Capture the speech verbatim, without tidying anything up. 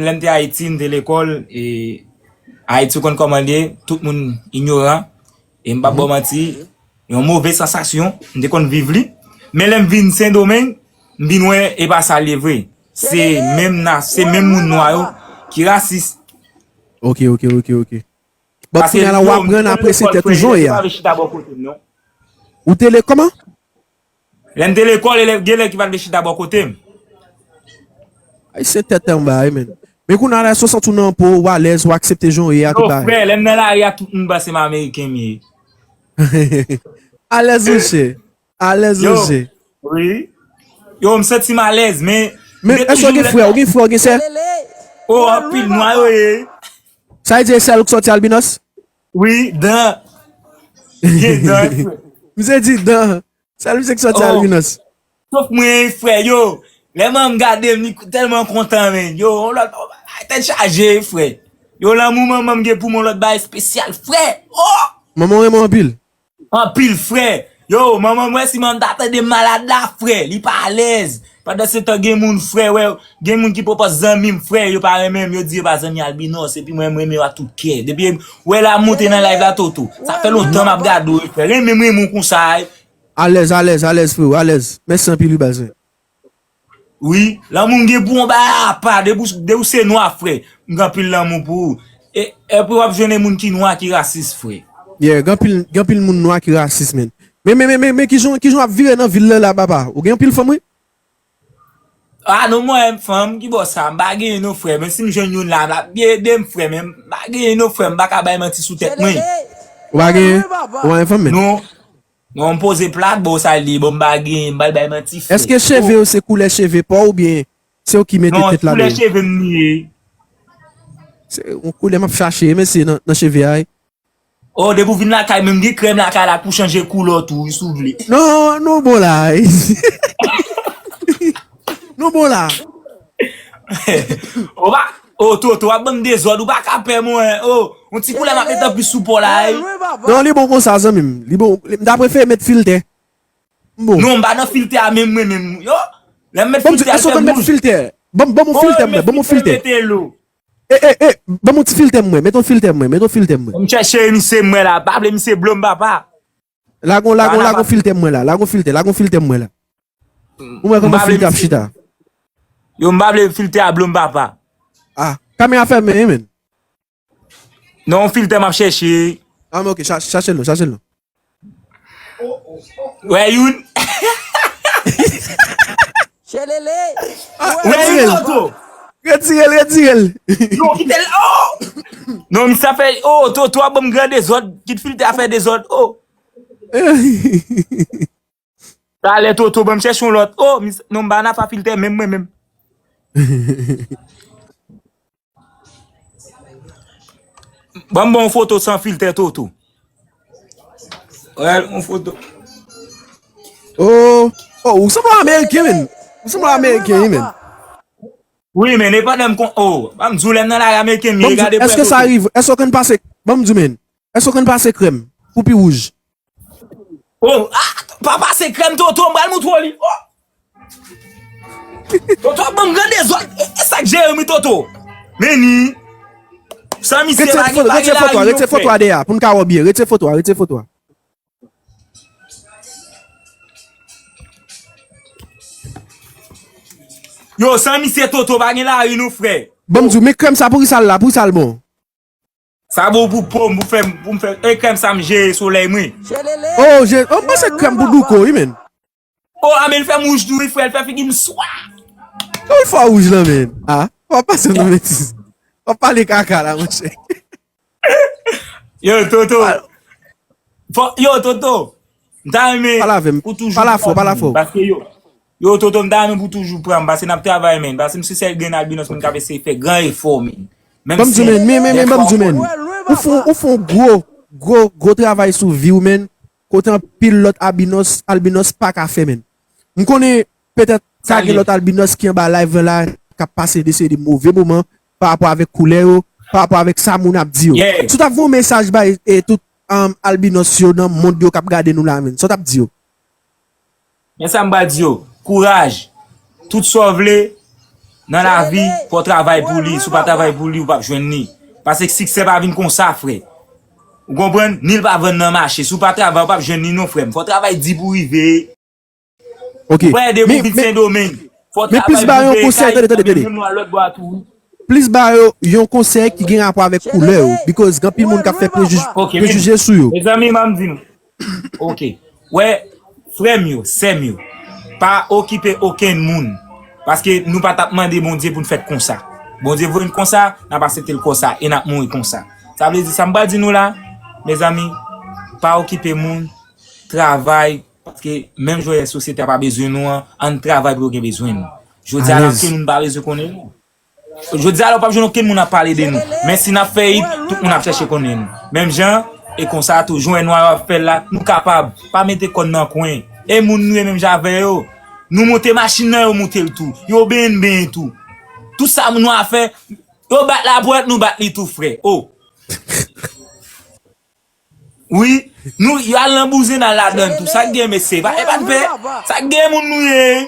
Lè m te Ayiti, m te lekòl, e Ayiti, ou konn kòman l ye, tout moun inyoran, e m p ap ba w manti, yon move sansasyon, m te konn viv li. Men lè m vin Sendomeng, m vin wè e pa sa l ye vre. Se menm na, se menm moun nwa yo ki rasis. Ok, ok, ok, ok. Bon, kounye a la, w aprann apresye tèt ou jan w ye a. Ou te le, kòman? Lè m te lekòl, elèv, gen elèv ki pa t vle chita bò kote m. Ayisyen tèt anba, wi, men. Men kounye a la, si w santi w nan po, w alèz, w aksepte jan w ye a, tout bagay. Yo, frè, lè m nan lari a, tout moun panse m Ameriken m ye. Alèz, monchè. Alèz, monchè. Wi. Yo, m santi m alèz, men. Men èske w gen frè, w gen frè, w gen sè? O, anpil nwa yo ye. Sa vle di e sèl ou k sòti albinos? Wi, dan. Gen dan, frè. Misye di dan. Sèl misye ki sòti albinos. Sof mwen, frè, yo. Lè manman m gade m, li tèlman kontan, men. Yo, yon lòt, tèt chaje, frè. Yo, lanmou manman m gen pou mwen, yon lòt bagay espesyal, frè. Oh! Manman w renmen w anpil. Anpil, frè. Yo, manman m wè si manman m ta tande m malad la, frè. Li pa alèz. Pandan se tan, gen moun, frè, wè, gen moun ki poko zanmi m, frè, yo pa renmen m, yo di yo pa zanmi albinos, epi mwen, m renmen yo ak tout kè. Depi, wè la m monte nan live la, Toto. Sa fè lontan m ap gade w, frè. Renmen m, renmen w konsa, wi. Alèz, alèz, alèz, freo, alèz. Mèsi anpil, wi, baz mwen. Wi, lanmou m gen pou w yon bagay apa, depi w, depi w se nwa, frè, m gen anpil lanmou pou ou. E, epi w ap jwenn moun ki nwa ki rasis, frè. Yeah, gen anpil, gen anpil moun nwa ki rasis, men. Men, men, men, men, men kijan, kijan w ap vire nan vil la, la, papa? Ou gen anpil fanm, wi? Ah non, mwen, fanm, ki bò sa? M pa genyen non, frè. Men si m jwenn youn la, l ap byen ede m, frè, men m pa genyen non, frè. M pa ka bay manti sou tèt mwen. Ou pa genyen? Ou pa gen fanm, men? Non. Non, m poze plat, bon, sa l ye, bon, m pa genyen, m pa bay manti, frè. Èske cheve yo se koulè cheve pa w oubyen se w ki mete tèt la dèyè? Non, koulè cheve m li ye. Se yon koulè m ap chache, mesye, nan, nan cheve a, wi. Oh, depi w vin lakay, menm gen krèm lakay la pou chanje koulè tou, wi, si w vle. Non, nou bon la. Nou bon la. Ou pa, oh, Toto, w ap ban m dezòd, ou pa ka pè mwen. Oh, yon ti koulè m ap met anplis sou po la, wi. Non, li bon konsa, zanmi m. Li bon, m ta prefere met filtè. M bon. Non, m pa nan filtè a menm mwen menm. Yo, lè m met filtè a, li fè m wouj. Ban m, ban m yon filtè, mwen, ban m yon filtè. E, e, e, ban m yon ti filtè mwen, met yon filtè mwen, met yon filtè mwen. M chèche misye mwen la, pa vle misye blo m papa. Lagon, lagon, lagon filtè mwen la, lagon filtè, lagon filtè mwen la. Ou mwen kòman filtè ap chita? Yo, m pa vle filtè a blo m papa. Ah, kamera fèmen, wi, men. Non, yon filtè m ap chèche. Ah, men ok, cha-, chache l non, chache l non. Wè youn. Chelele. Wè youn, Toto. Retire l, retire l. Non, kite l. Oh! Non, misye ap fè, oh, Toto ap ban m gran dezòd. Kit filtè a fè dezòd. Oh. Talè Toto, ban m chèche yon lòt. Oh, misye, non, m pa nan afa filtè menm mwen menm. Ban m ba w yon foto san filtè, Toto. Wè, yon foto. Oh, oh, ou sanble yon Ameriken, men. Ou sanble yon Ameriken, wi, men. Wi, men, e pandan m kon, oh, ban m di w lè m nan lari Ameriken, m ye gade frè Toto. Èske sa rive? Èske w konn pase, ban m di w, men. Èske w konn pase krèm pou pi wouj? Oh, ah, pa pase krèm, Toto, m pral montre w li. Oh! Toto ap ban m gran dezòd. E, e sa k jere m, wi, Toto. Men ni. San misye pa gen, pa gen lari non, frè. Retire foto a, retire foto a de a, pou n ka wè byen. Retire foto a, retire foto a. Yo, san misye Toto pa gen lari non, frè. Ban m di w, men krèm sa pou ki sa l la, pou ki sa l bon? Sa bon pou po m, pou fè m, pou m fè, e krèm sa m jere solèy mwen. Oh, je, oh, m panse krèm pou douko, wi, men. Oh, a, men l fè m wouj tou, wi, frè, l fè figi m swa. Kòman l fè w wouj lan, men? Ah, w ap pase nan metiz. W ap pale kaka la, monchè. Yo, Toto. Fò, yo, Toto. M ta renmen ou toujou pran m, paske yo, yo, Toto, m ta renmen pou toujou pran m, paske n ap travay, men. Paske m se sèl grenn albinos, men, k ap eseye fè gran efò, men. Menm si men, men, men, men, ban m di w, men. Ou fè, ou fè yon gwo, gwo, gwo travay sou vi w, men. Kote anpil lòt albinos, albinos pa ka fè, men. M konnen petèt ka gen lòt albinos ki anba live la, k ap pase de seri de move moman pa rapò avèk koulè yo, pa rapò avèk sa moun ap di yo. Si w t ap voye yon mesaj bay, e, tout, um, albinos yo nan mond yo k ap gade nou la, men, sa w t ap di yo? Men sa m pral di yo, kouraj. Tout sa w vle, Nan lavi, fò w travay pou li. Si w pa travay pou li, ou p ap jwenn li. Paske siksè pa vin konsa, frè. Ou konprann? Ni l pa vann nan mache. Si w pa travay, ou p ap jwenn li non, frè m. Fò w travay di pou w rive. Ok. Ou pa ede pou vin Sendomeng. Fò w men plis travay ba pou yo w peye konsèy, kay, tande, tande, tande. Menm lwa lòt bò a tou. Plis ba yo yon konsèy ki gen rapò avèk koulè yo. Because gen anpil moun k ap fè prejij- Ok, prejije sou yo. Mezanmi, m ap di nou. Ok. Wè, frè m yo, sè m yo, pa okipe okenn moun. Paske nou pa t ap mande Bondye pou n fèt konsa. Bondye voye n konsa, n ap aksepte l konsa e n ap mouri konsa. Sa vle di, sa m pral di nou la, mezanmi, pa okipe moun, travay, paske menm jan sosyete a pa bezwen nou an, ann travay pou yo gen bezwen nou. Jodi a la, Alèz. Okenn moun pa bezwen konnen nou. Jodi a la, w p ap jwenn okenn moun ap pale de nou. Men si n ap fè it, tout moun ap chèche konnen nou. Menm jan, e konsa tou, jan nwa yo ap fè l la, nou kapab. Pa mete kò n nan kwen. E moun nou ye menm jan avè yo. Nou moute machin nan, yo moute l tou. Yo benyen n benyen tou. Tout sa moun nwa fè, yo bat lapòt, nou bat li tou, frè. O. Wi, nou, y al nan bouzen, n al ladan l tou. Sa k gen, mesye? Pa, e pa n pè. Sa k gen, moun nou ye?